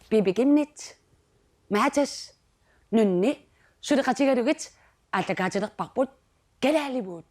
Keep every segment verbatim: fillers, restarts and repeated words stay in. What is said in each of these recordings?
Pipi Kimnit, Matas, Nunni, suleqatigalugit aallakaatilerparput Kalaaliuut.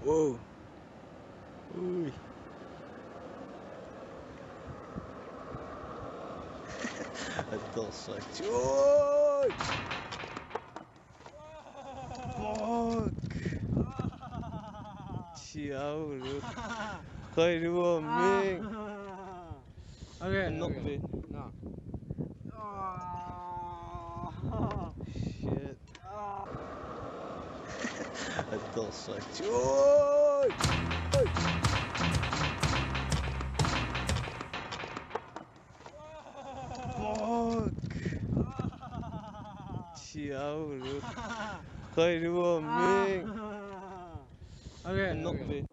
Wow. Ui. Atorsuaq. Ui. Fuck. Siaulu. Qailuammi. Okay, annerpi. Okay. No. Shit. Atorsuaq. Ui! Fuck. Siaulu. Qailuammi. Okay, annerpi. Okay.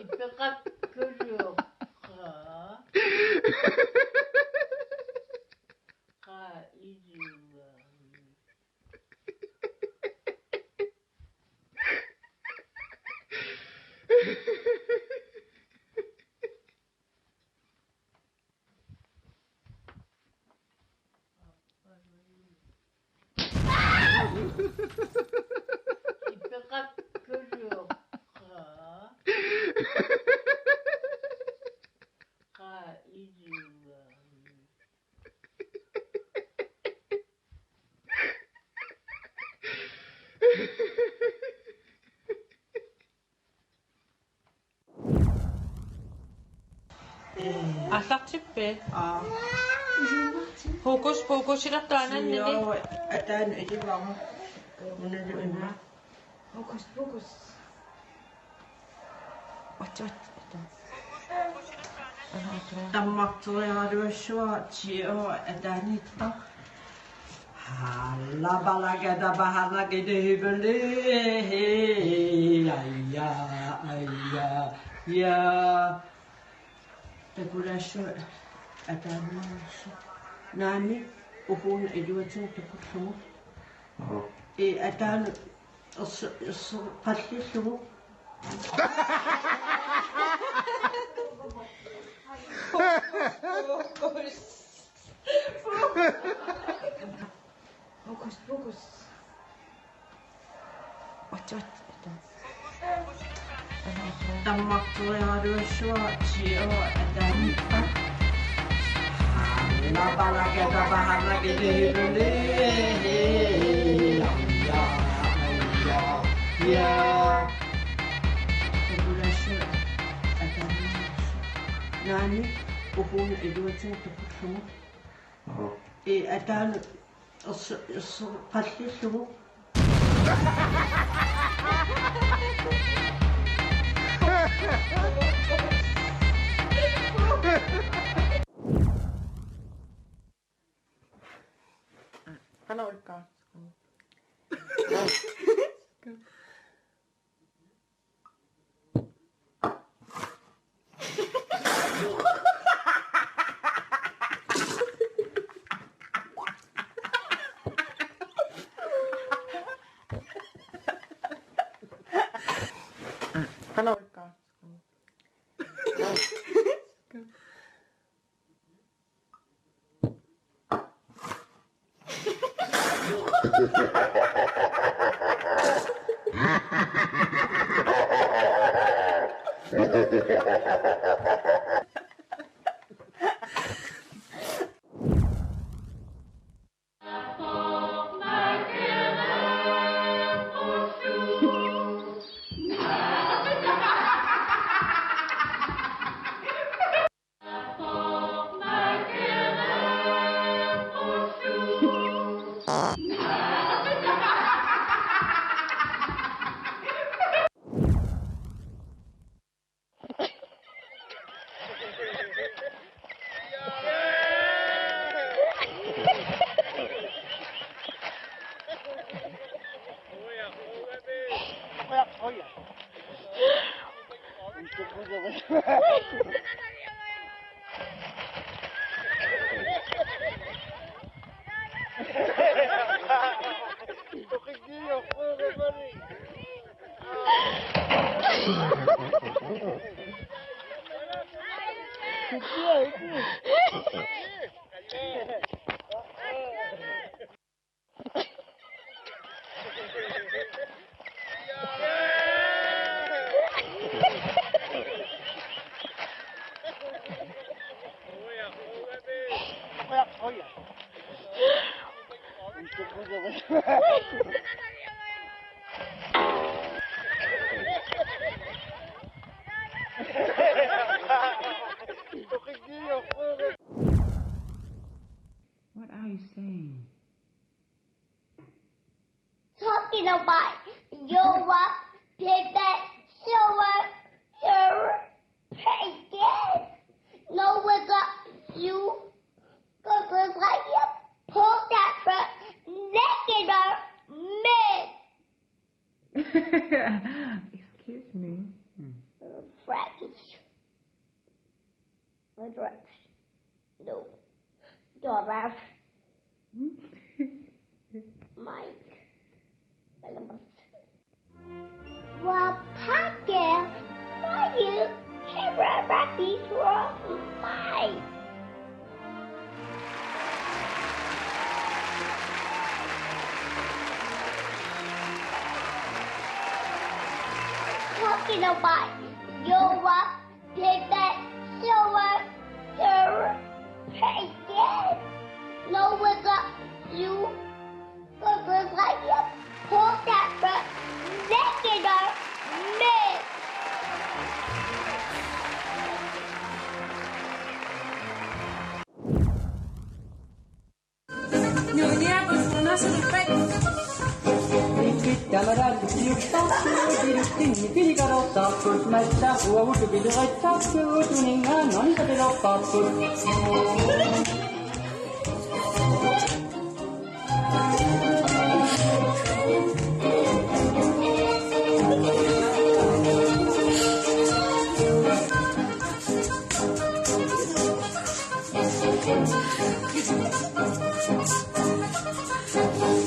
Ipeqakkuluuqqa. Qa ilua. Ipeqakkuluuqqa. Qa ilua. Aallartippi? Aa. Hokus pokusilertoq anannani. Joo, ataanut ilivara. Unalu una. Hokus pokus. What, what? Tammartoriaraluassuara Tio ataaniittoq. Halabalagada bahalagede hibele. Aja, aja, ja. Takulaassuaq ataaniinnarsuaq. Naamik, uhuuna iluatigut takullugu. Ee, ataanut erse-, erseqqallillugu. Hokus pokus. What, what? Tammartoriaraluassuara Tio ataaniittoq. Halabalagada bahalagede hibele. Ja, ja, ja. Takulaassuaq ataaniinnarsuaq. Naamik, uhuuna iluatigut takullugu. Ee, ataanut erse-, erseqqallillugu. Qanoq ulkaa? Qanoq ulkaa? What are you saying? Talking about your pivot shower, your pregnant. No, we got you. Go, go, go, you pull that for negative men. Excuse me. Friends. Address. No. Doorbell. Mike. Wapake. Why you? Camera Rocky from Mike. You know what? You're what? Did that silver, silver, yes. No, wake up, you. Purpose like you. Hold that for regular me.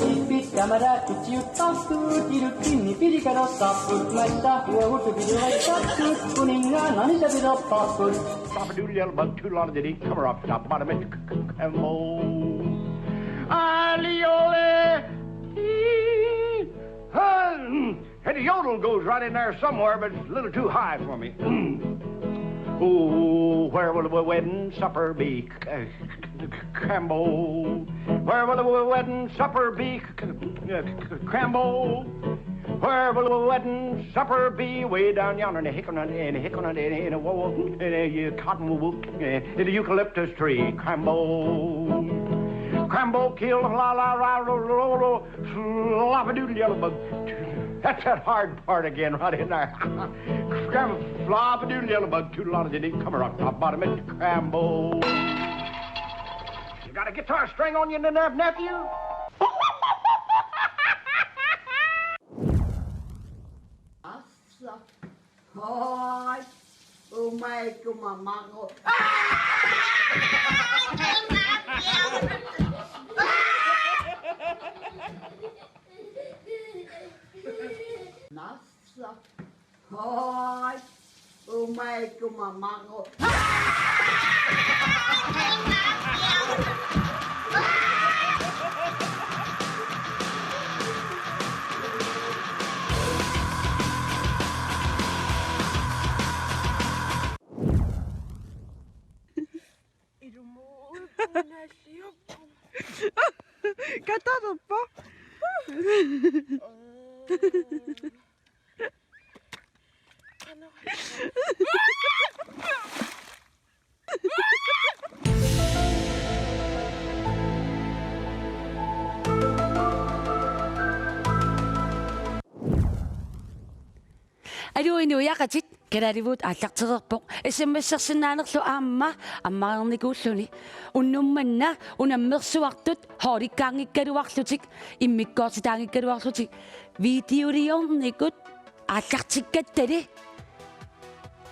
Ipit tamara kutsiuttartut ilutsinni pilikarortarput massa uagut pilerittartut kuningaanani tapilerparput. Papa doodle yellow bug, two lot of diddy, come her up, top bottom, and Cambo. Aliole. Hey, the yodel goes right in there somewhere, but it's a little too high for me. Ooh, where will the wedding supper be? Cambo. Where will the wedding supper be? Cambo. Where will the wedding supper be? Way down yonder in the hickory, in the hickory, in the, in the, in the, in the cottonwood, in the eucalyptus tree. Cambo. Cambo killed la la la la la la. Flop-a-doodle yellow bug. That's that hard part again, right in there. Scram, flop-a-doodle yellow bug, toodle on the diddy, come around, top bottom, and Cambo. You got a guitar string on you, nep-, nephew? Assa. Hoi. Umai kumamako. Nassa. Hoi. Umai kumamako. Ilumut unalliup. Katarpa. Aluu, inuiaqatit, Kalaallit Nunaat aallartereerpoq. S M S-ersinnaanerlu aamma ammareernikuulluni. Unnuk manna unammersuartut holdikkaanngikkaluarlutik, immikkoortitaanngikkaluarlutik, videoliornikut aallartikkattali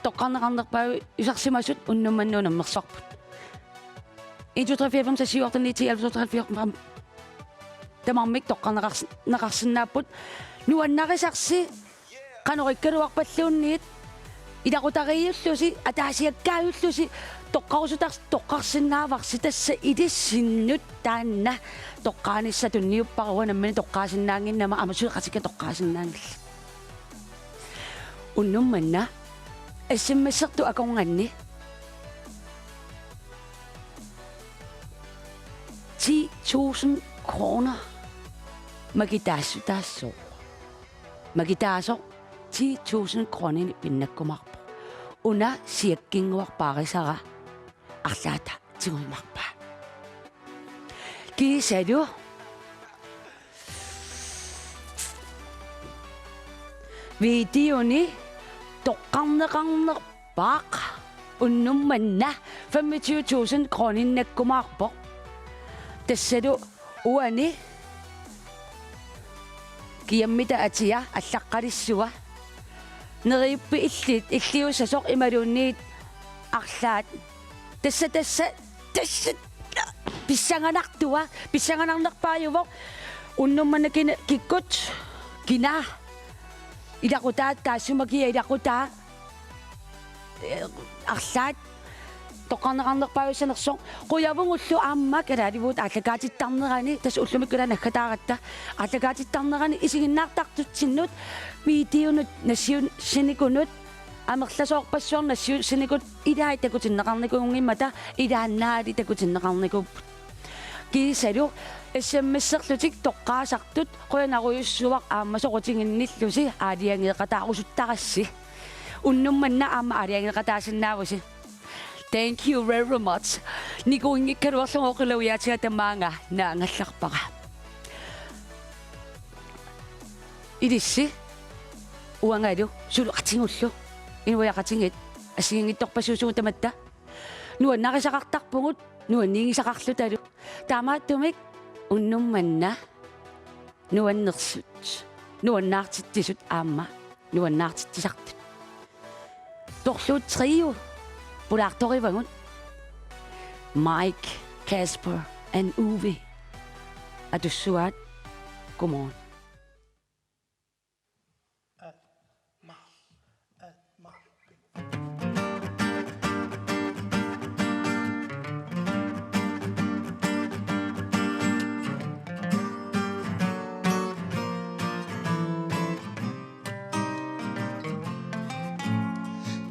toqqarneqarnerpaajusarsimasut unnuk manna unammersuarput. En, to, tre, fire, fem, seks, syv, otte, ni, ti, elleve, tolv, tretten, fjorten, femten. Tamarmik toqqarneqars-, neqarsinnaapput. Nuannarisarsi qanoqikkaluarpalluunniit ilaqutariiullusi, ataasiakkaajullusi, toqqarusutars-, toqqarsinnaavarsi, tassa ilissinnut taanna toqqaanissaq tunniuppara, uanga nammineq toqqaasinnaannginnama aamma suleqatikka toqqaasinnaanngillat. Unnuk manna S M S-ertut akornanni ti tusind kroner makitaassutaassooq. Makitaasoq ti tusind kroninik pinnakkumaarpoq. Una siakkinnguaq paarisara arlaata tiguimarpaa. Kiisalu videoni toqqarneqarnerpaaq unnuk manna femogtyve tusind kroninnakkumaarpoq. Tassalu uani kiammita atia allaqqalissua. Neriuppi illit, illiussasoq imaluunniit arlaat. Tassa, tassa, tassa pissanganartua, pissanganarnerpaajuvoq. Unnuk manna kina, kikkut, kina ilaqutaat, taassuma kia ilaqutaa, eh, arlaat, toqqarneqarnerpaajussanersoq. Qujavugullu aamma kalaalivugut aallakaatittarnerani, tassa ullumikkut ila naggataaratta, aallakaatittarnerani isiginnaartartutsinnut, videonut nassiussinikunut, amerlasoorpassuarnut nassiussinikkut, ilaat takutinneqarnikuunngimmata, ilaannaali takutinneqarnikuupput. Kiisalu S M S-erlutik toqqaasartut qujanarujussuaq aamma soqutiginnillusi aalajangeeqataarusuttarassi. Unnuk manna aamma aalajangeeqataasinnaavusi. Thank you very much. Nikuinngikkaluarlugu oqilaviaatiga tamaanga naangallarpara. Ilissi uangalu suleqatigullu inuiaqatigiit assigiinngitsorpassuusugut tamatta nuannarisaqartarpugut nuanniigisaqarlutalu. Taamaattumik unnuk manna nuannersut, nuannaartitsisut aamma nuannaartitsisartut. Torluut Trio pulaartorivagut. Mike, Kasper and Uwe. Atussuaat. Godmorgen.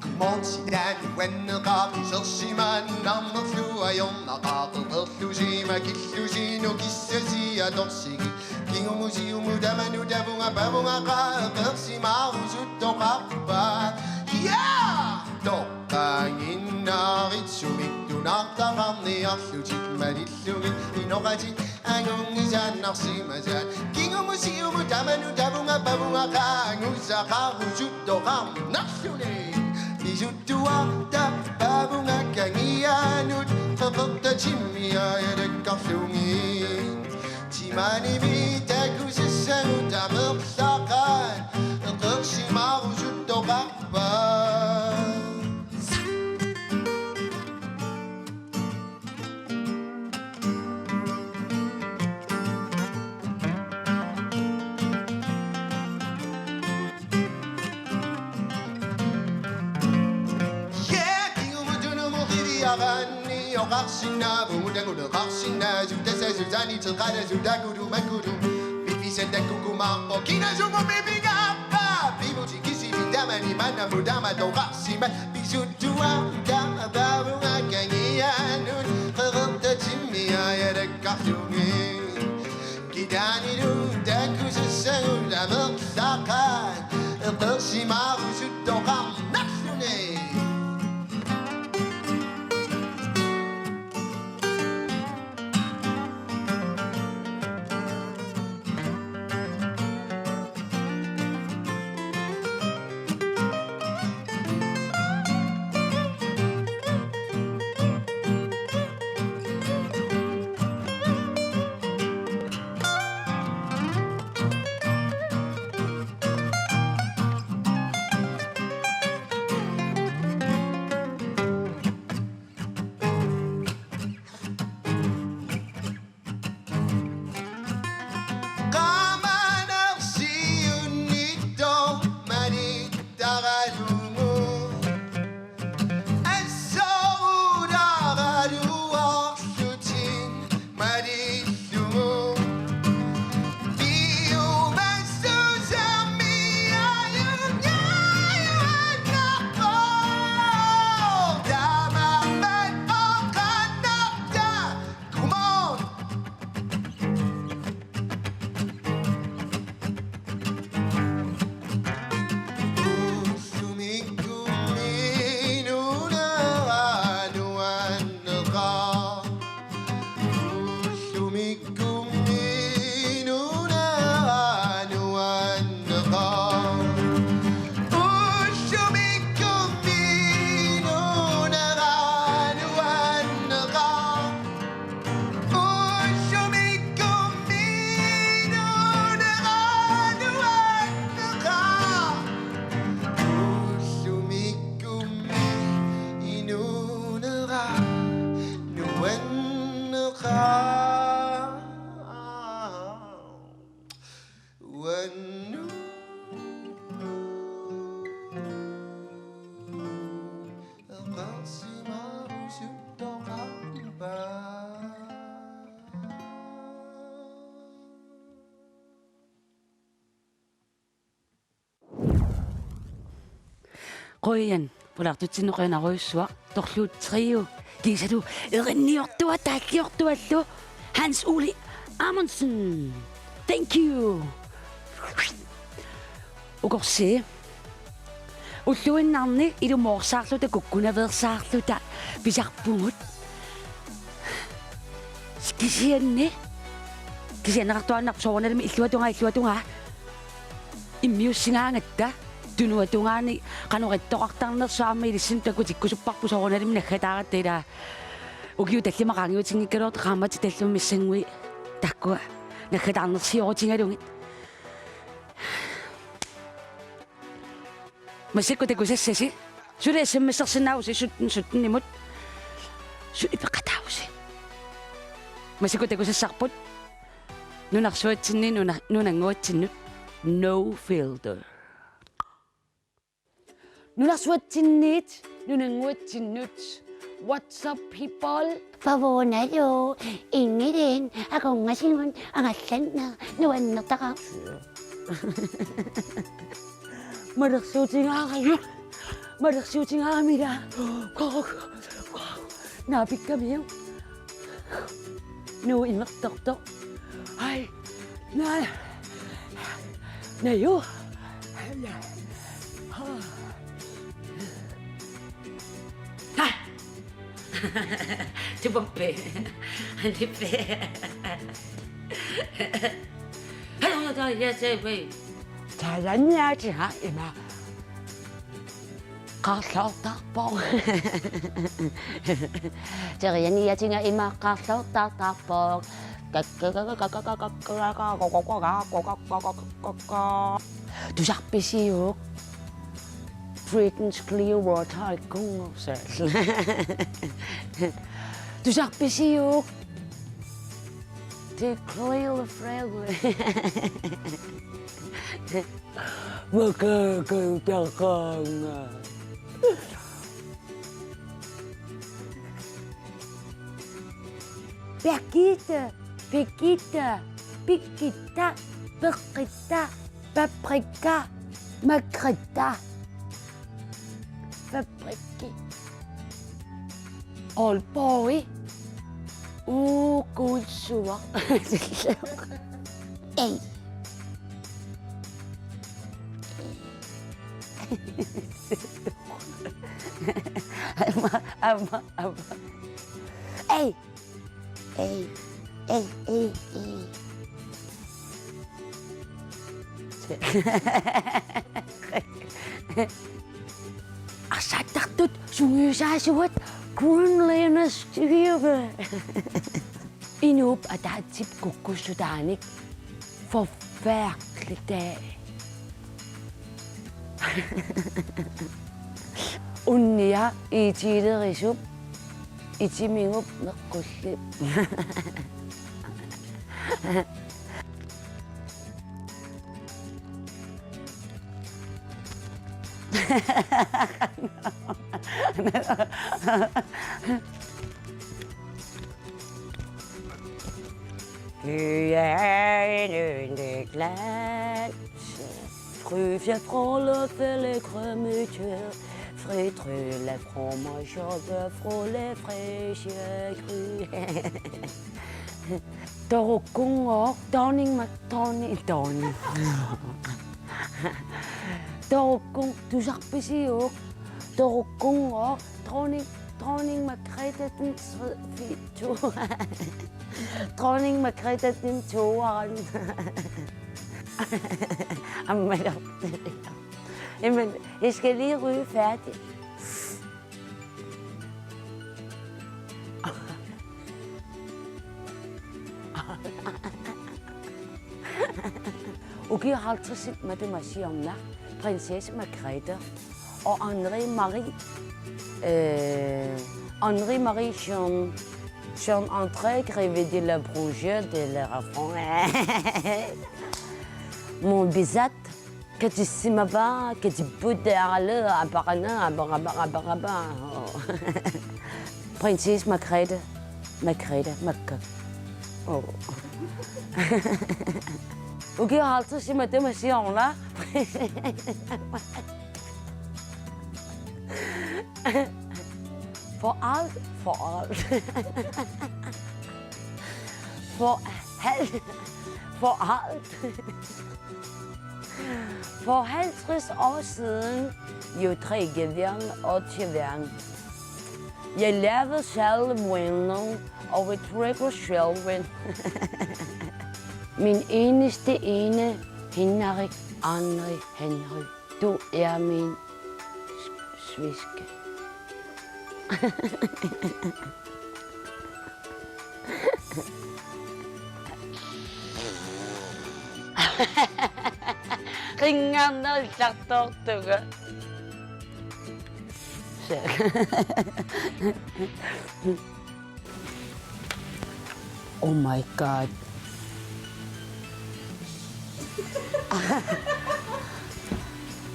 Godmorgen, sinaani uanneqaaq, isersimaannarnerlu ajornaqaaq, eqerlusi makillusi nukissasi atorsigit. Kingumut siumut tamanut avunga pavunga qaa, eqersimaarusuttoqarpa. Ja! Toqqaannginnaarit sumik tunaartaqarniarlutit malillugit inoqatit angunngisaannarsimasaat. Kingumut siumut tamanut avunga pavunga qaa, angusaqarusuttoqarnarluni. Pisuttuartarpavunga kangianut, qeqertat timmiajalakkarlugit. Timanimi takusassagut amerlaqaat, eqersimaarusuttoqarpa. Ja, kingumut tunumut qiviaraanni oqarsinnaavugut anguneqarsinnaasut, tassa susaaniteqalasut takulu makulu. Piffissaq takkukumaarpoq, kina sumut pipigaarpa? Pivutit kisimik tamani manamut tamat oqarsimaat. Pisuttuartarpavunga kangianut, qeqertat timmiajalakkarlugit. Kitaanilu takusassagut amerlaqaat, eqersimaarusuttoqarnarluni. Qaamanersiunnittoq malittaralugu. Assorulaaraluarlutit malillugu. Piumassusermi ajunngilluinnarpoq. Taamaammat oqannarta. Godmorgen. Ullumikkummi nunera nuanneqaaq. Ullumikkummi nunera nuanneqaaq. Ullumikkummi nunera nuanneqaaq. Ullumikkummi nunera nuanneqaaq. Ullumikkummi nunera nuanneqaaq. Uannu- Eqarsimaarusut Qujan, pulaartutsinnut qujanarujussuaq, torluut Trio, kiisalu erinniortua taalliortuallu, Hans Ole Amundsen. Thank you. Ukorsi. Ulluinnarni ilumoorsaarluta kukkunaveersaarluta pisarpugut. Kisianni, kisianni neqartuaannarpoq soorunalimi illuatungaa, illuatungaa. Immiussigaangatta, tunuatungaani qanoq ittoqartarnersoq aamma ilissinnut takutikkusupparput soorunalimi naggataaratta ilaa. Ukiut tallimat qaangiutinngikkaluartut qaammatit tallimat missanngui taakkua naggataarnersioorutigalugit. Massakkut takusassasi. Suli S M S-ersinnaavusi sytten sytten-imut. Suli peqataavusi. Massakkut takusassarput. Nunarsuatsinni nuna-, nunannguatsinnut. No filter. Nunarsuatsinniit nunannguatsinnut. What's up, people? Pavuunalu, Ingrid, akunngasigut, angallanneq, nuannertaqaaq. Malersuutigaarami, malersuutigaarami ilaa. Kok, kok, naapikkamiuk. Nuu imertortoq. Ai, naa, naju. Ha! Tupampe. Tippe. Hallo, der er jeg til, wait. Talanniatiga ima. Qarloortarpoq. Terianiatiga ima qarloortartarpoq. Tusarpisiuk. Britain's Clearwater ikkunngorsaal. Tusarpisiuk. The Clear Friendly. Makakutaqaanga. Birgitte, Birgitte, Birgitte, Birgitte, Paprika, Margrethe. Fabrikki. Aalborg. Uu, kuulsuaq. Ei. Aamma, aamma, aamma. Ei. Ei, ei, ei, ei. Arsaattartut sungiusaasuat Greenlanders River. Inuup ataatsip kukkussutaanik forfærdeligt. Unnia iitiilerisup itimigup meqqullip. Gud er en yndig land. Fru Fiafrole, felle krømmetyr. Fri trylle, fromage, frole, frische gry. Torukkunngooq, dronning Mac-, dronning, dronning. Torukkun-, tusarpisiuk. Torukkunngooq, dronning, dronning Margrethe den tredje, to. Dronning Margrethe den toeren. Aamma. Jamen, jeg skal lige ryge færdig. Ukiut halvtredsit matuma siorna, prinsesse Margrethe og Henri Marie, øh, Henri Marie Jean, Jean André, greve de la Brouge de la Raffron. Mon bisat, katissimavaa, katipputearalu, apaqqanaa, apaqapa, apaqapa. Prinsesse Margrethe, Margrethe, Margrethe. Oh. Ukiut halvtredsit matuma siorna. For alt, for alt. For halv, for alt. For halvtreds år siden, jo, tre gevian og til væren. Jeg lavede selv vinden og et trygge sjælven. Min eneste ene, Henrik, Henrik, Henrik. Du er min s-, sviske. Ringarnallartoortuga. Oh my God.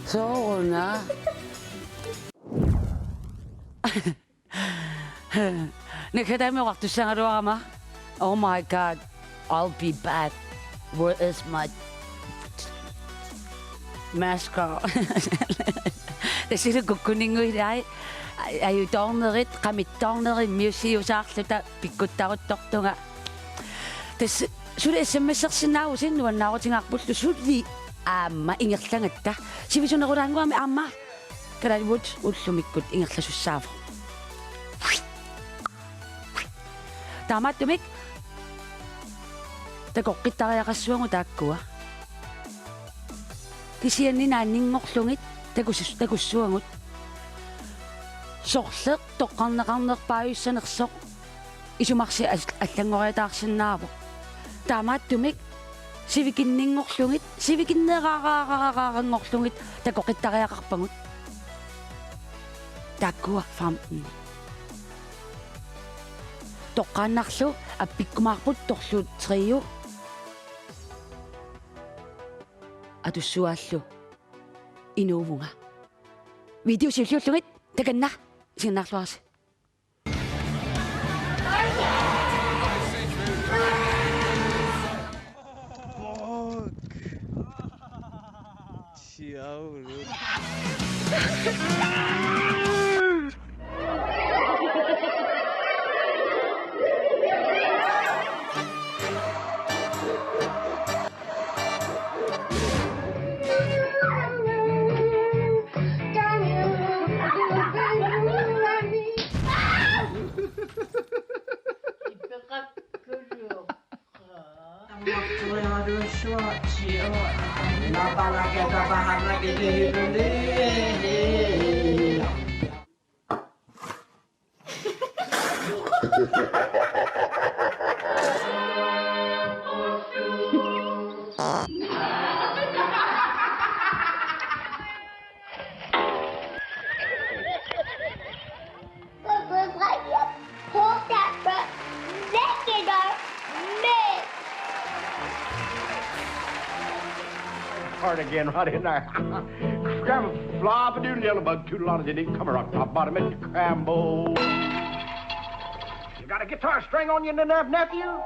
Sooruna. Naggataami oqartussagaluarama. Oh my God, I'll be back. Where is my mascara? Tassa kukkunnguit ilai. Ajutoornerit, qamittoornerit, immiussiusaarluta pikkuttaruttortunga. Tassa suli S M S-ersinnaavusi nuannaarutigaarpullu suli aamma ingerlagatta. Sivisunerulaannguamik aamma Kalaallit ullumikkut ingerlasussaavoq. Taamaattumik takoqqittariaqassuagut taakkua. Kisianni naanninngorlugit takus-, takussuagut. Sorleq toqqarneqarnerpaajussanersoq isumarsi al-, allanngoriataarsinnaavoq. Taamaattumik sivikinninngorlugit, sivikinneqaraaraaraanngorlugit takoqittariaqarpagut. Taakkua femten. Toqqaannarlu appikkumaarput torlu trio. Atussuaallu inuuvunga. Video siulliullugit takanna isiginnaarluarisi. Fuck. Ciao, dude. Part again, right in there. Scramble, flop, a doodle, yellow bug, toodle on it, didn't come around top bottom, it cramble. You got a guitar string on you, nep-, nephew?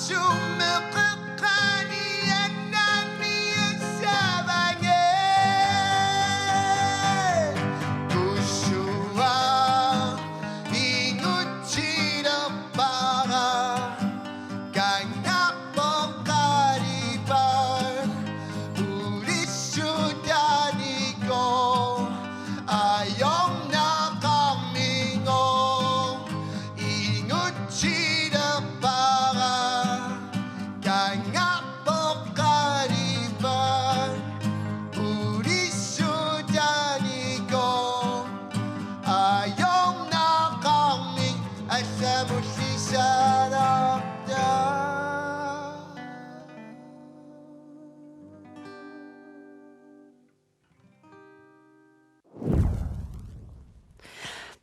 Summeqeqqani annanniassavage. Tussuga ingutilerpara. Kanngarpoq qalipaat ulissutanikoq. Ajornaqarminngooq ingutilerpara. Kanngarpoq qalipaat ulissutanikoq. Ajornaqarmik allamut lisalaarta.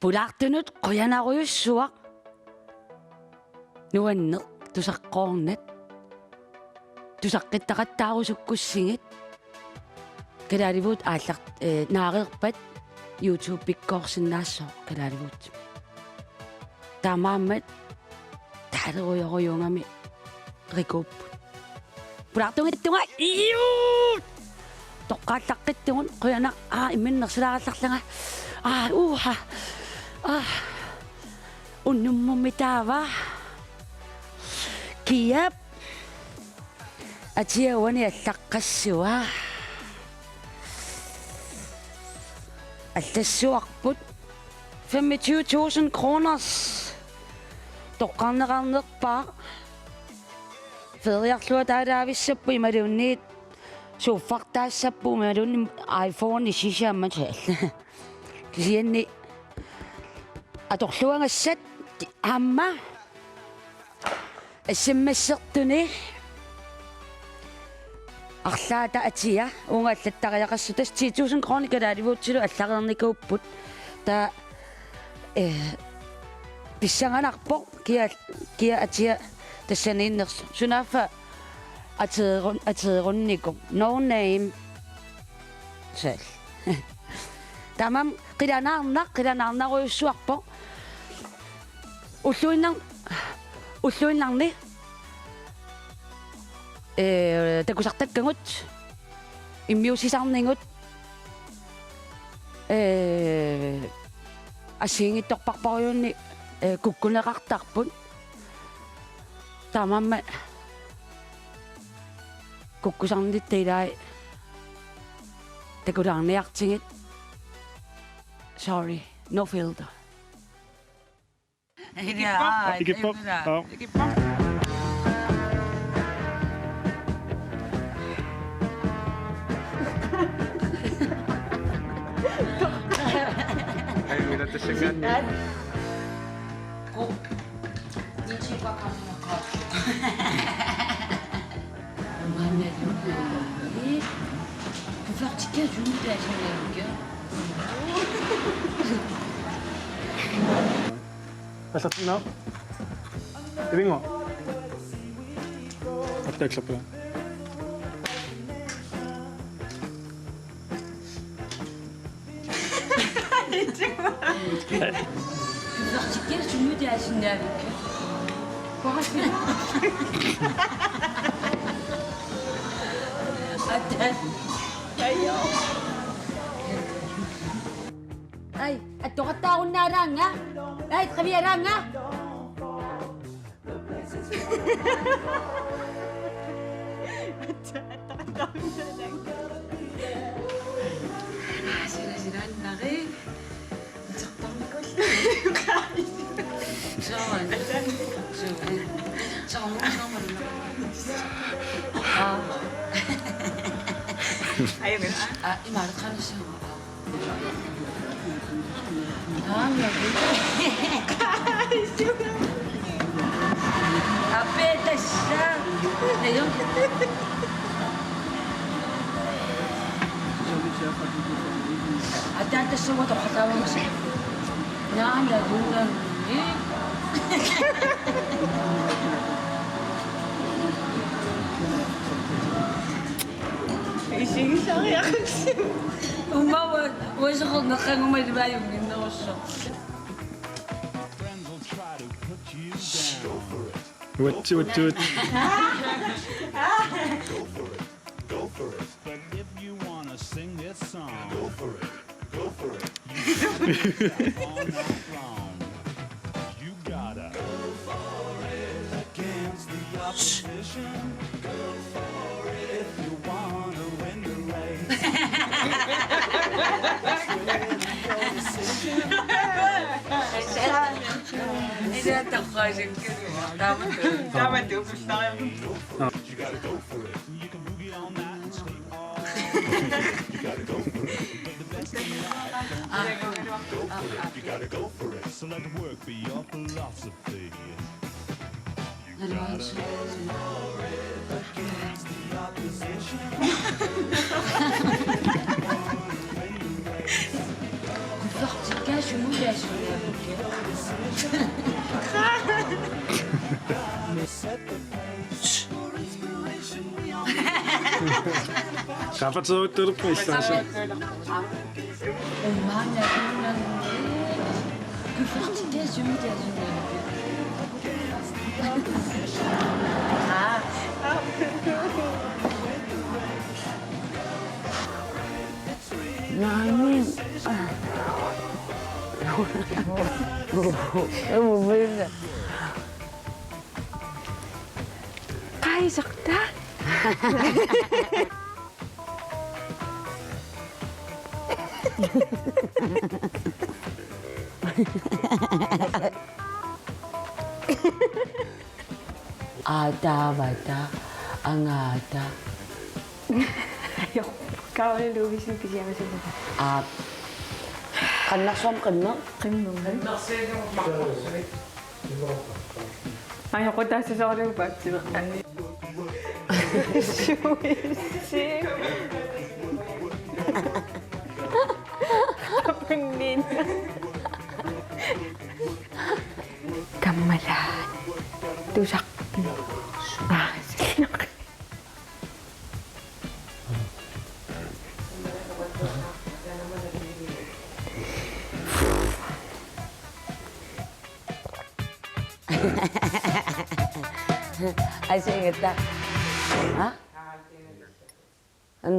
Pulaartunut qujanarujussuaq. Nuanneq tusaqqoornat. Tusaqqittaqattaarusukkussigit. Kalaalivuut aallart-, eh, naareerpat YouTube-ikkoorsinnaassooq Kalaalivuut. Taamaammat taalerujorujuugami rikuupput. Pulaartunngittunga, iuu! Toqqaallaqqittugut, qujanaq, aa, imminut nersilaarallarlanga. Aa, uha. Aa. Unnummut taava. Kiap. Atia uani allaqqassua. Allassuarput. Femogtyve tusind kroner. Toqqarneqarnerpaaq. Feriarluataalaavissapput imaluunniit suuffartaassapput imaluunniit iPhone sisamat. Kisianni atorluagassat aamma S M S-ertuni arlaata atia uunga allattariaqassooq, tassa ti tusind kroner Kalaalivuutilu allareernikuupput. Taava, eh, pissanganarpoq kia, kia atia tassaniinnersoq. Sunaaffa ateerun-, ateerunnikoq. No name. Sal. Taamaammat qilanaarnaq, qilanaarnarujussuarpoq. Ulluinnar-, ulluinnarni, eh, takusartakkagut, immiussisarnigut, eh, assigiinngitsorpassuarujussuarnik, eh, kukkuneqartarput. Taamaammat kukkusarnitta ilai takulaarniartigit. Sorry, no filter. Ja, ikippoq. Ikippoq. Ja. Ikippoq. Ai, mira, te sengan. Ko. Nichi pa kamino ka. Mane. Ku faktika jumte aja. Allattunnaq. Ivingo. Attaakserpara. Attaak. Ai, attoqattaarunnaalaannga. Ai, qivialaannga. Sila, sila, nari. Soorlu. Soorlu. Soorlu. Aa. Ajunngilaq. Aa, imaluunniit soorlu. Aa, ja. Ape tassa. Najo. Ataa tassa uanga toqqattaarama. Naana, naana. Isigisariaqarsi. Uumma uanga soqorneqannguma ilimaajunginnerussoq. What, what, what? Go for it. Go for it. But if you wanna sing this song, go for it. Go for it. All night long. You gotta go for it against the opposition. Go for it if you wanna win the race. It's really your decision. Qapateeruttorpassi. Naamik. Qaisarta. Aataavata, angaata. Ajo, Karoline Ludvigsen pisiamasumata. Aa. Qannersuarmi qimmeq? Qimmeq. Ajoqutaassasoorlugu paatsiveqqa. Suissi. Apunnin. Kammalaat. Tusaq. Aa, sinneq. Aasiinngitsoq. Ha?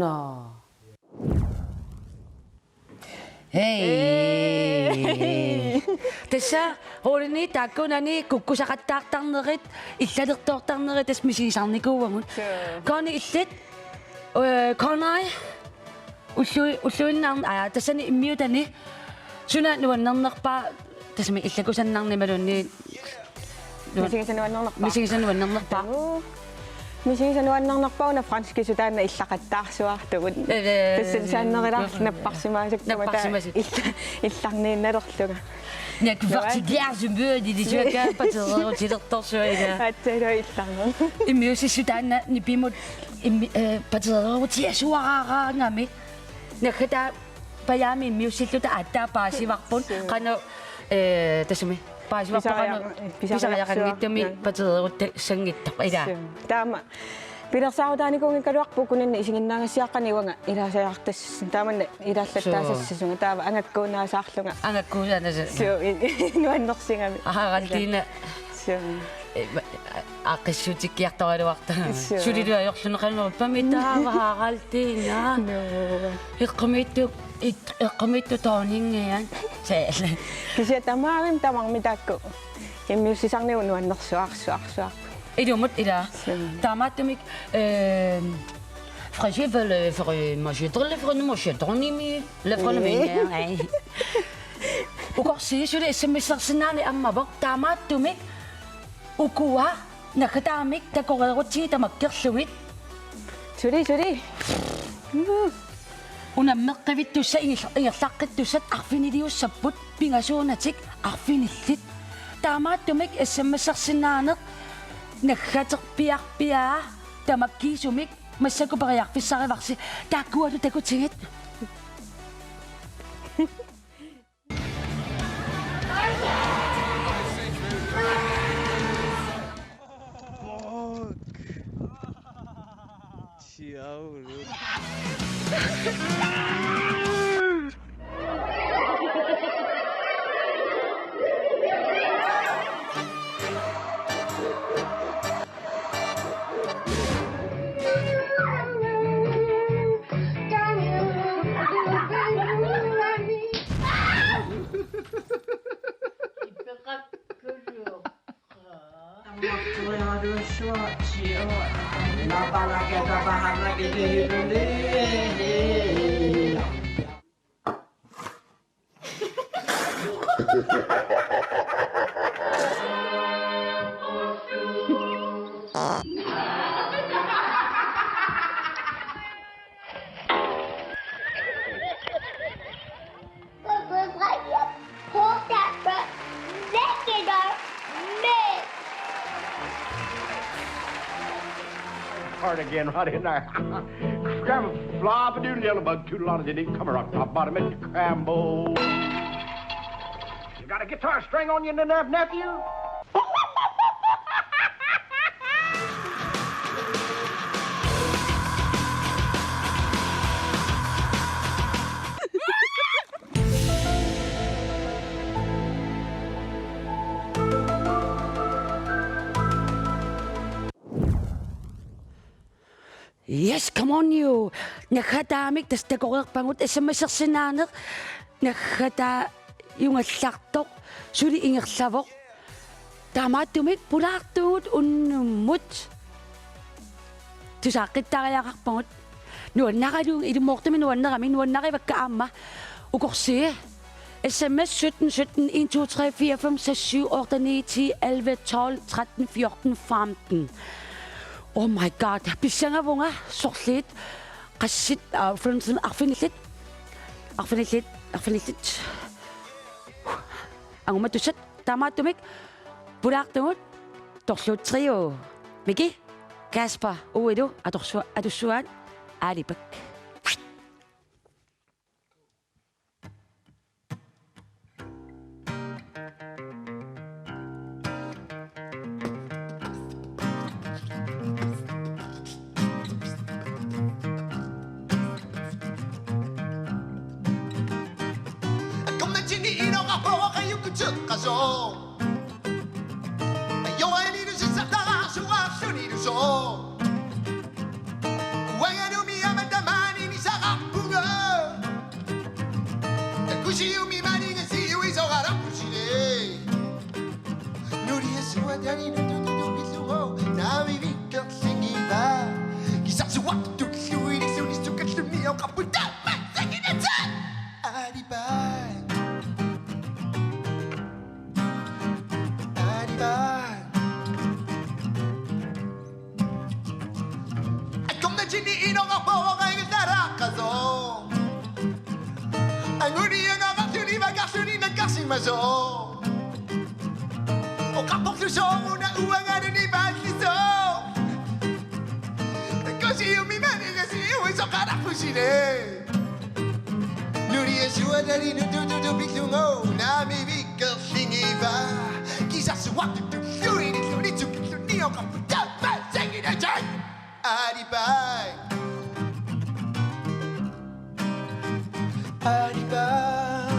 No. Hey. Tassa, Rolinni taakkunani kukkusaqattaartarnerit, illalertoortarnerit tassa misigisarnikuuagut. Suu. Koni illit, øh, Konai, ullu-, ulluinnarni, aa, tassani immiutani, suna nuannernerpaa, tassami illakusanarneq imaluunniit, nuan-, misigisaq nuannernerpaa. Misigisaq nuannernerpaa. Uu. Misigisaq nuannernerpaa una franskisut taanna illaqattaarsuartugut. Ee, tassa saannerulaarluta napparsimaasakka mata napparsimasut. Illa-, illarniinnalerlunga. Naak nuan- vertikær symbol, det er så gerne patereerutilertorsuaq. Aatsaat illarneq. Immiussissut taanna nipimut immi-, øh, patereerutiasuaraaraangami. Naggataa pajaami immiussilluta aatsaat paasivarput. Suu. Qanoq, øh, tassami. Paasivarput qanoq pisariaq-, pisariaqanngitsumik, pisariaqarsuaq-, patereeruttassanngitsoq. Ilaa. Suu. Taama pilersaarutaanikuunngikkaluarpoq ukunani isiginnaagassiaqqani uanga ilaasajaartas-, taamanna ilaallattaasassasunga. Suu. Taava angakkuunaasaarlunga. Angakkuunaasa-. Suu, i-, nuannersigami. Haraldina. Suu. Ee, ma-, a-, aaqqissuutikkiartoraluarta. Suu. Sulilu ajorluni qanoq ippa taava Haraldina. Nuu. Eqqumiitsoq, it-, eqqumiitsoq dronningiat. Suu. Kisianni tamarmik, tamarmik taakku immiussisarnigut nuannersuarsuarsuarput. Ilumut ilaa. Suu. Taamaattumik, øh, Frisivel, øh, fri-, masidrille fri-, masidronimi, le fri-, ee. Ai. Ukorsi suli S M S-ersinnaaneq ammavoq, taamaattumik ukua naggataamik takoreerutsigit tamakkerlugit. Suli, suli. Unammeqqivittussat, inger-, ingerlaqqittussat arfiniliussapput pingasuunatik arfinillit. Taamaattumik S M S-ersinnaaneq naggaterpiarpiaa tamakkiisumik massakkut periarfissarivarsi, taakkualu takutigit. Fuck. Ciao, dude. Part again, right in there. Scramble, flop, a doodle, yellow bug, toodle on the diddy, come rock, top, bottom, and scramble. You got a guitar string on you, nephew? Yes, come on you. Naggataamik tassa takoreerpagut, S M S-ersinnaaneq naggataajungallartoq suli ingerlavoq. Taamaattumik pulaartugut unnummut. Tusaaqqittariaqarpagut. Nuannaralugu, ilummoortumik nuannerami, nuannarivakka aamma. Ukorsi. S M S sytten sytten en to tre fire fem seks syv otte ni ti elleve tolv tretten fjorten femten. Oh my God. Pissangavunga sorliit. Qassit, ah, for instance, arfinillit. Arfinillit, arfinillit. Angumatussat, taamaattumik pulaartugut Torluut Trio. Miki, Kasper, Uilu, atussua-, atussuaat, Aalipak. Akornatsinni inoqarpoq oqajukkut teqqasoq. Ajoralugu sissartaraarsuarlunilu sooq. Uangalumi aamma tamaani nisaqarpunga. Takusiumi malinga siuisoqararpusile. Nuliassuatani nutututupillugu naamivikkerlingiva. Kisarsuartulluilisuni sukallunioqarput taamaassaginatik. Aalipak. Aalipak. Akornatsinni inoqarpoq oqajuttaraqqasoq. Anguniagaqarluni vakarluni nakkarsimasoq. Oqarporlu sooruna uangaluni paallisoq. Takusiumi malinga siuisoqararpusile. Nuliassuatani nutututupillugu naamivikkerlingiva. Kisarsuartutulluilisuni sukallunioqarput taamaassaginatik. Aalipak. Aalipak.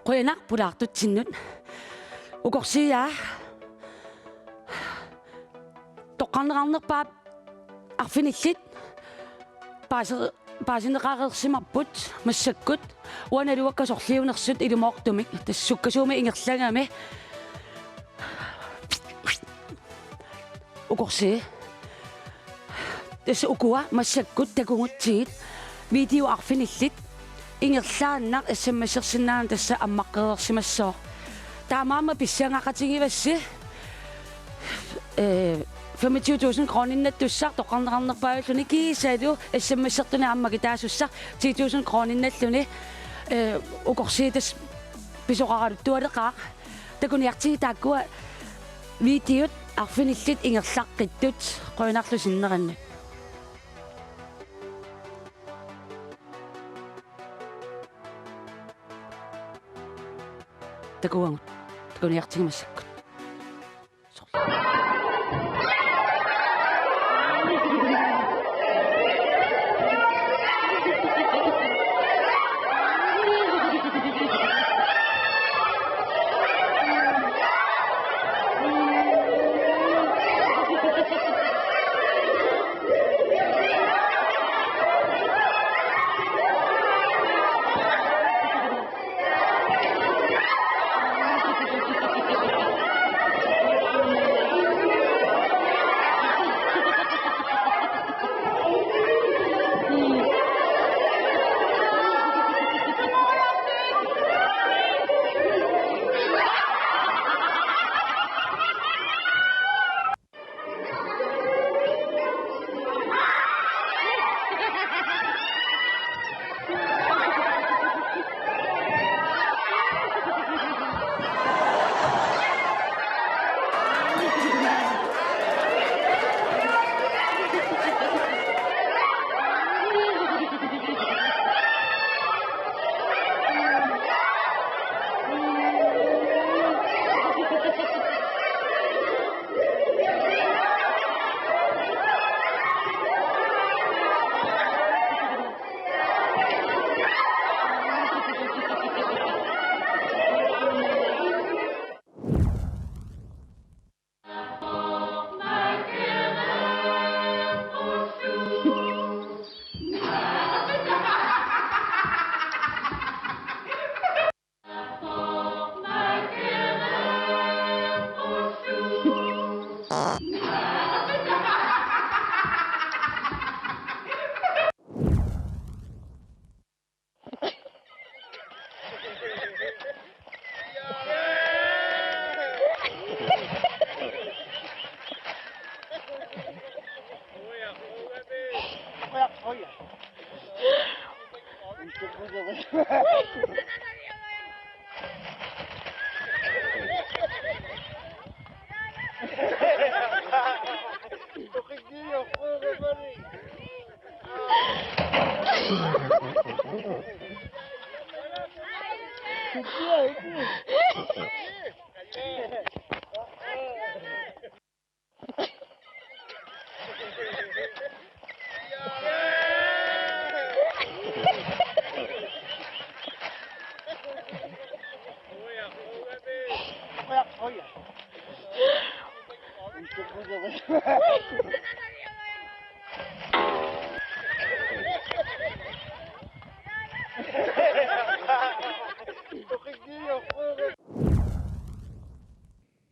Qujanaq pulaartutsinnut. Ukorsiaa. Toqqarneqarnerpaap arfinillit paase-, paasineqareersimapput massakkut, uanga naluakka sorliunersut ilumoortumik, tassa sukkasuumik ingerlagami. Ukorsi. Tassa ukua massakkut takugutsigit, video arfinillit ingerlaannaq S M S-ersinnaaneq tassa ammaqqereersimassooq. Taamaammat pissangaaqatigivassi, eh, femogtyve tusind kroninnattussaq toqqarneqarnerpaajulluni kiisalu S M S-ertunik aamma kitaasussaq ti tusind kroninnalluni, eh, ukorsiit tassa pisoqaraluttualeqaaq. Takuniartigit taakkua videot arfinillit ingerlaqqittut, qujanarlu sinnerannut. Takuagut. Takuniartigit massakkut.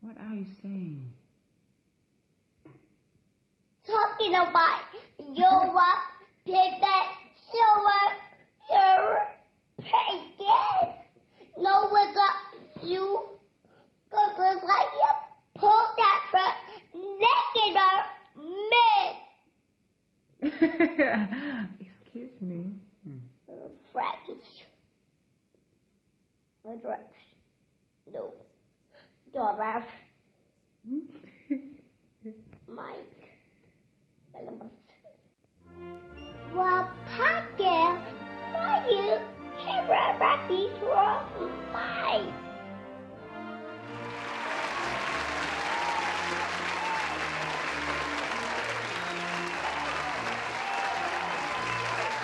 What are you saying? Talking about your pivot, your, your pregnant. No, we got you. Go, go, like, you pull that front, naked or mid. Excuse me. Hmm. French. Address. No. Dora. Mike. Wapake. Mayu. Kira Rapi. Mike.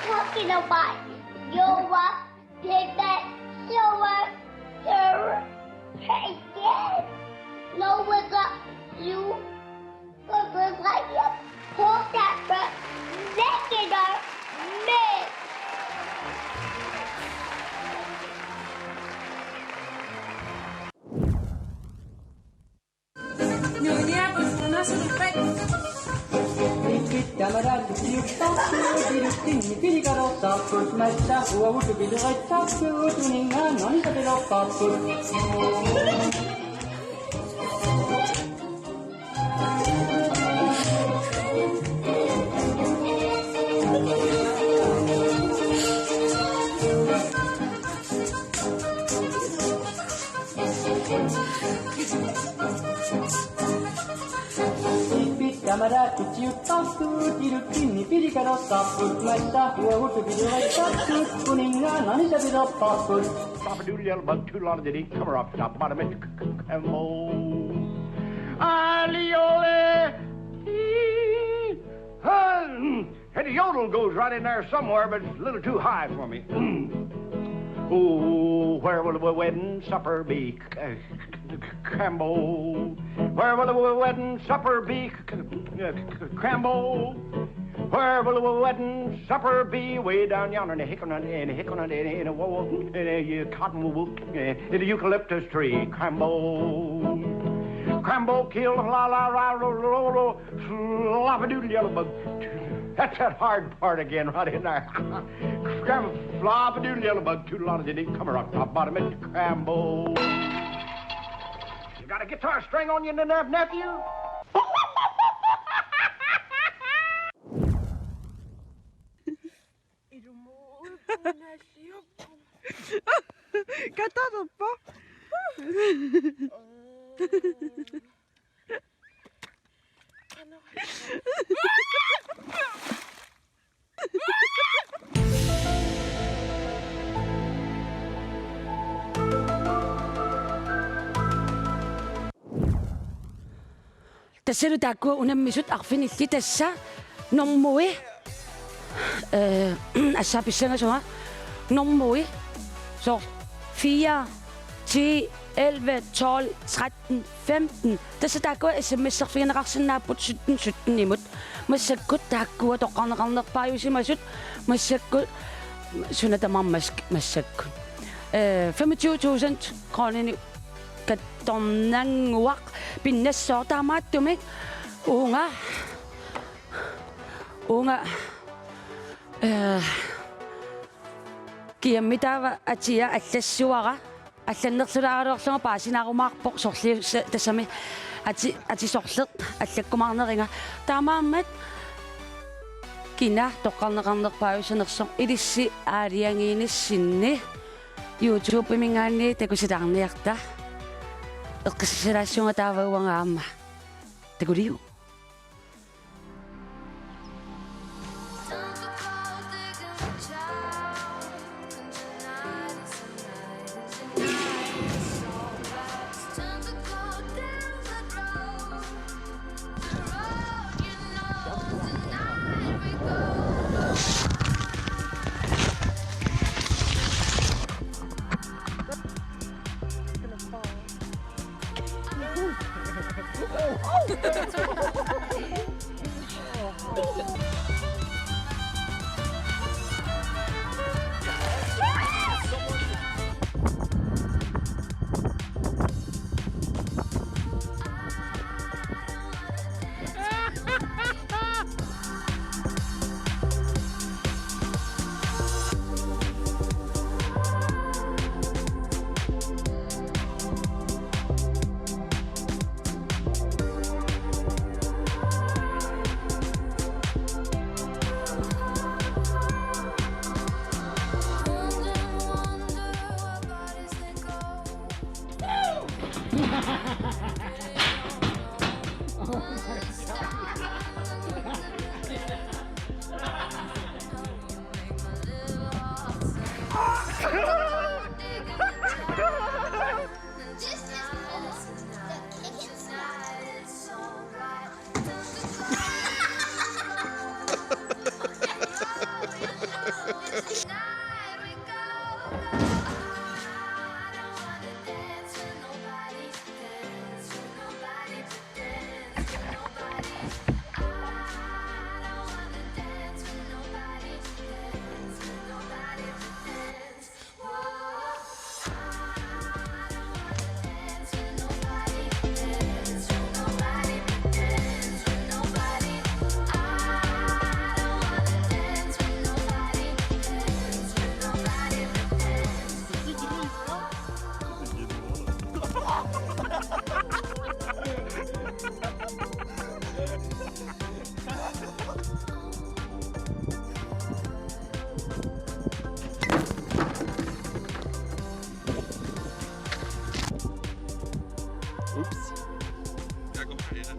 Talking about your Pivot, shower, Massa uagut pileqattaartugut, uninngaanniit pilerpaarput. Ipit tamara kutsiuttartut ilutsinni pileqattaarput, massa uagut pileqattaartut, uninngaanniit pilerpaarput. Papa doodle yellow bug, two lot of the deep, come her up, top bottom, it's Cambo. Aliole. And the yodel goes right in there somewhere, but it's a little too high for me. Ooh, where will the wedding supper be? Cambo. Where will the wedding supper be? Cambo. Where will the wedding supper be? Way down yonder in the hickory, in the hickory, in the, in the, in the, in the cottonwood, in the eucalyptus tree. Cambo. Cambo killed la la la la la la. Flop-a-doodle yellow bug. That's that hard part again, right in there. Scram, flop-a-doodle yellow bug. Toodle on the ding, come around, top bottom, it's Cambo. You got a guitar string on you, nep-, nephew? Ilumut, unasiuk. Katarpa. Tassalu taakkua unammisut arfinillit, tassa normui, eh, assaapissangasunga normui, soorlu fire, ti, elleve, tolv, tretten, femten. Tassa taakkua S M S-erfigineqarsinnaassapput sytten sytten-imut. Massakkut taakkua toqqarneqarnerpaajusimasut, massakkut suna tamarmi mas-, massakkut. Eh, femogtyve tusind koruuninik kattornannguaq pinnassooq, taamaattumik uunga, uunga, eh, kiammi taava atia allassavara, allannerlulaaraluarlunga paasinaarumaarpoq, sorliussa-, tassami ati-, atisorleq allakkumaarneriga. Taamaammat kina toqqarneqarnerpaajusanersoq ilissi aalajangiinissinni YouTube-minngaanniit takusilaarniarta. Eqqissisilaassuunga taava uanga aamma. Takuliuk. Ups. Jeg går herhen.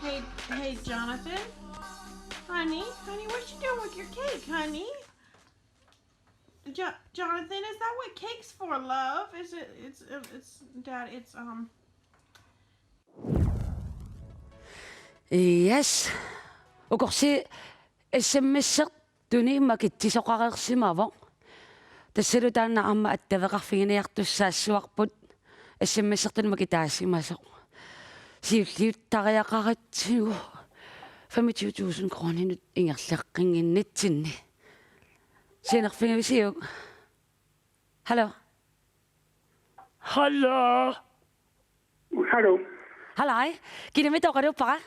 Hey, hey, Jonathan. Honey, honey, what you doing with your cake, honey? Jo- Jonathan, is that what cake's for, love? Is it? It's, uh, it's, Dad. It's, um. Yes. Ukorsi S M S-ertuni makitsisoqareersimavoq. Tassalu taanna aamma attaveqarfiginiartussaassuarput S M S-ertuni makitaasimasoq. Siulliuttariaqaratsigu femogtyve tusind kroninut ingerlaqqinngitsinni. Sianerfigivisiuk? Hallo? Hallo? Hallo. Hallo. Kinaana oqaluuppara?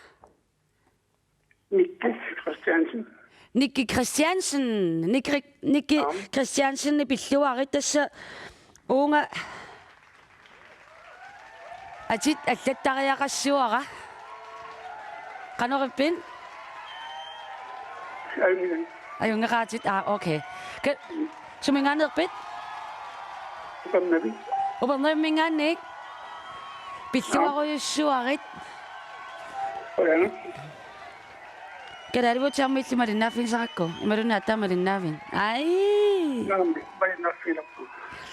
Nicky Christiansen. Nicky Christiansen. Nicky, Nicky Aam. Christiansen pilluarit tassa uunga atit allattariaqassuara. Qanorippit? Ajunngi-, ajunngeqaatit. Aa, okay. Ka-, suminngaanneerpit? Upernavik. Upernavimminngaanniit? Pilluarujussuarit. Qujanaq. Kalaallit Nunaanni aamma illit malinnaaffigisarakku. Imaluunniit aatsaat malinnaavit. Ai. Naamik, malinnaaffigilerpugut.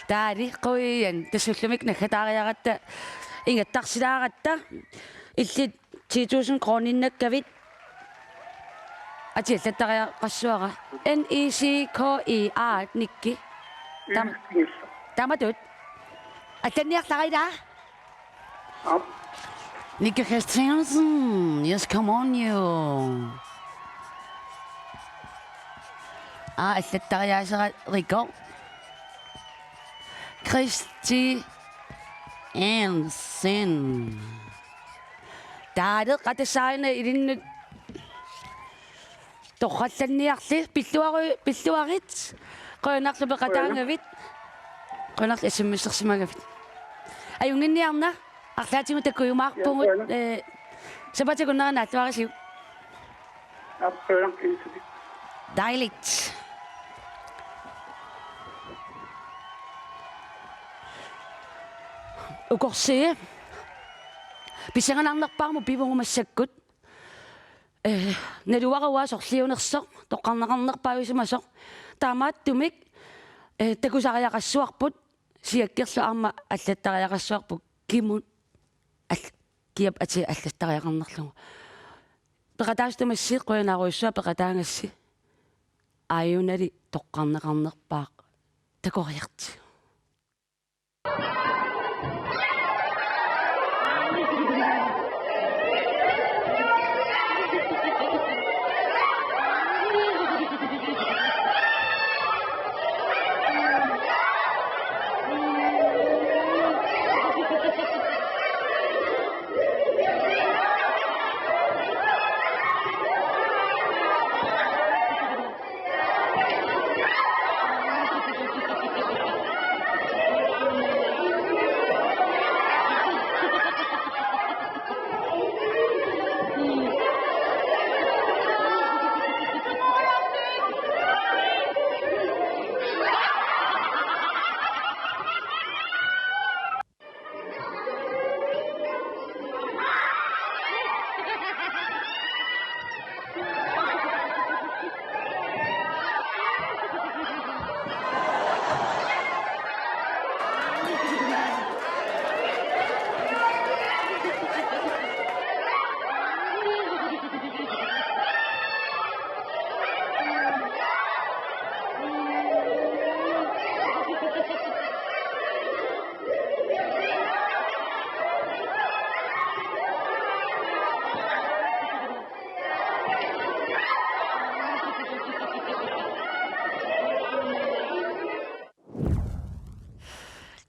Taali, qujan. Tassa ullumi naggataariaratta, ingattarsilaaratta. Illit ti tusind kroninnakkavit. Atit allattariaqassuara. N I C K I A, Nicky. Tam-, Nicky. Taamatut. Allanniarlara ilaa? Aap. Nicky Christiansen, yes, come on you. Aa, allattariaaserarikoq. Christiansen. Taaleq qatassaarina ilinnut torrallanniarli pilluaru-, pilluarit. Qujanarlu peqataagavit. Qujanaq S M S-ersimagavit. Ajunnginniarna, arlaatigut takujumaarpugut, ja, qujanaq. Eh, sapaatip akunnera naalluarisiuk. Aap, qujanaq, ilisilik. Dejligt. Ukorsi. Pissanganarnerpaamut pivugut massakkut. Eh, naluara uanga sorliunersoq, toqqarneqarnerpaavisimasoq. Taamaattumik, eh, takusariaqassuarput, Siakkerlu aamma allattariaqassuarput, kimut all-, kiap atii allattariaqarnerlugu. Peqataasut tamassi qujanarujussuaq peqataagassi. Aajunali toqqarneqarnerpaaq takoriartigu.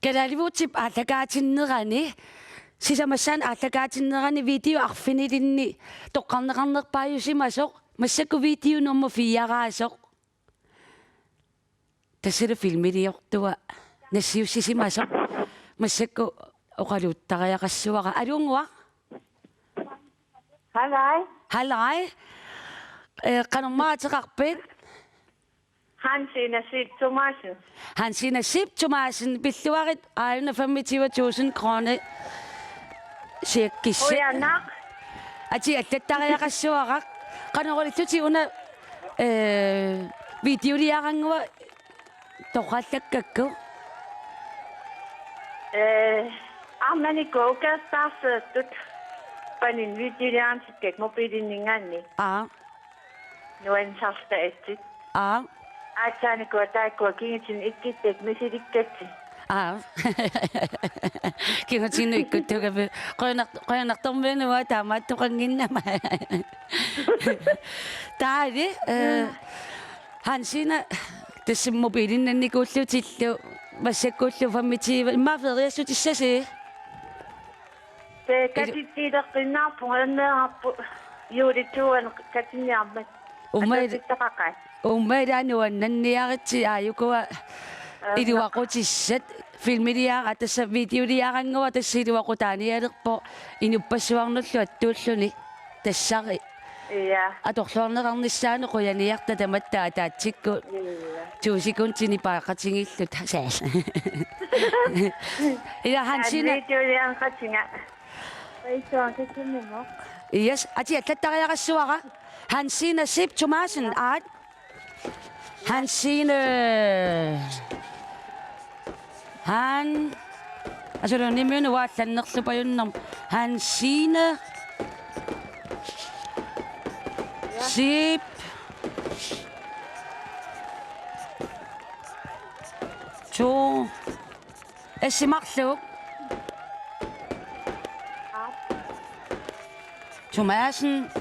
Kalaalivuutip aallakaatinnerani, sisamassaanut aallakaatinnerani video arfinilinni toqqarneqarnerpaajusimasoq, massakkut video nummer fire-raasoq. Tassalu filmiliortua nassiussisimasoq, massakkut oqaluuttariaqassavara. Aluunnguaq. Haluu. Haluu. Eh, qanormaa ateqarpit? Hansine Zeeb Thomassen. Hansine Zeeb Thomassen, pilluarit aajuna femogtyve tusind kroner. Siakkissi. Qujanaq. Atii allattariaqassavara. Qanoq ilillutit una, eh, videoliarannguat torrallakkakku? Eh, arnanikuugattaarseertut panin videoliarantikkakku mobiilinninngaanniit. Aa. Nuannisarluta atsit. Aa. Aatsaanikuuaat taakkua kingutinnut ikkuttakkat misilikkatsigit. Aa. Kingutinnut ikkuttugavit. Qujanar-, qujanartormiunut uanga taamaattoqannginnama. Taali, eh, Hansine, tassa mobiilinnannikuullutillu, massakkullu femogtyve, immaqa feriassutissasi? Tassa katitsiileqqinnaarpunga, anneerarput juulip to-ani katinniarmat. Uumma il-, atuutsittaqaqaat. Uumma ilaa nuannanniaritsi aajukua. Aana. Iluaqutissat filmiliara-, tassa videoliarannguaq tassa iluaqutaanialerpoq inuppassuarnullu attuulluni. Tassari. Ja. Atorluarneqarnissaanut qujaniarta tamatta ataatsikkut. Ja. To sekundit nipaaqatigiilluta. Saal. Ila Hansine. Videoliaqatiga. Paitsuan kikkunnimoq. Yes, atii allattariaqassavara. Hansine Zeeb Thomassen, aat. Hansine. Han-, asulunimiunut uallannerlupajunnerm. Hansine Zeeb. To. Assi marluk. Thomassen.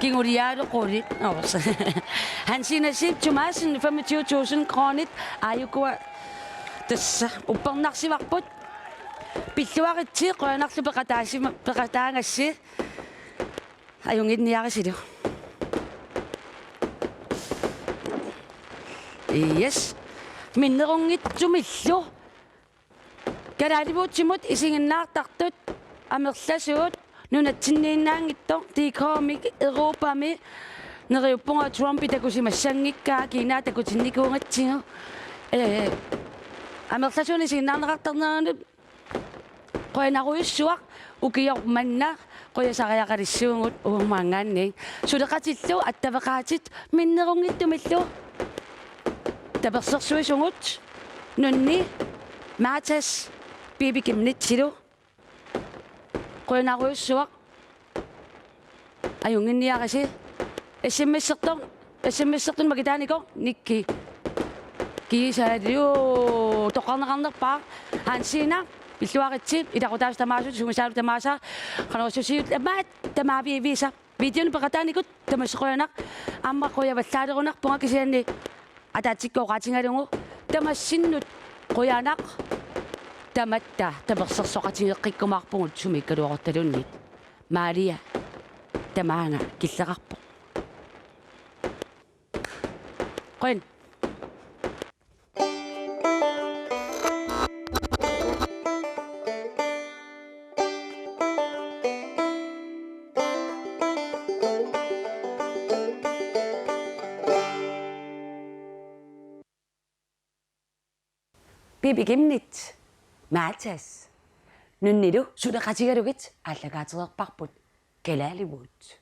Kinguliaalu quli. Nå, så. Hansine Zeeb Thomassen, femogtyve tusind kronit. Aajukua tassa uppernarsivarput. Pilluaritsi, qujanarlu peqataasima-, peqataagassi. Ajunnginniarisilu. Yes. Minnerunngitsumillu. Kalaalivuutsimut isiginnaartartut amerlasuut nunatsinniinnaanngitsoq, D K-mik Europami, neriuppunga Trumpi takusimassanngikkaa, Kina takutinnikuugatsigu. Eh, amerlasuunik isiginnaarneqartarneranut qujanarujussuaq, ukioq manna qujasariaqalissuugut uummaanngaanniit. Suleqatillu attaveqaatit minnerunngitsumillu tapersersuisugut, nunni Matas, Bibi Chemnitzilu. Qujanarujussuaq. Ajunnginniarisi. S M S-ertoq, S M S-ertunut makitaanikoq, Nikki. Kiisaliu toqqarneqarnerpaaq. Hansine, pilluaritsi, ilaqutaasut tamaasut, sungisaalu tamaasa, qanoq issusiut, tamaat, tamaaviisa. Videonik peqataanikut tamassi qujanaq, aamma qujavallaalerunarpunga kisianni ataatsikkut oqaatigalugu, tamassinnut qujanaq, tamatta tapersersoqatigeqqikkumaarpugut sumiikkaluaruttaluunniit. Maria tamaanga killeqarpoq. Qujan. Bibi Chemnitz, Matas, nunnilu suleqatigalugit aallakaatereerparput Kalaalivuut.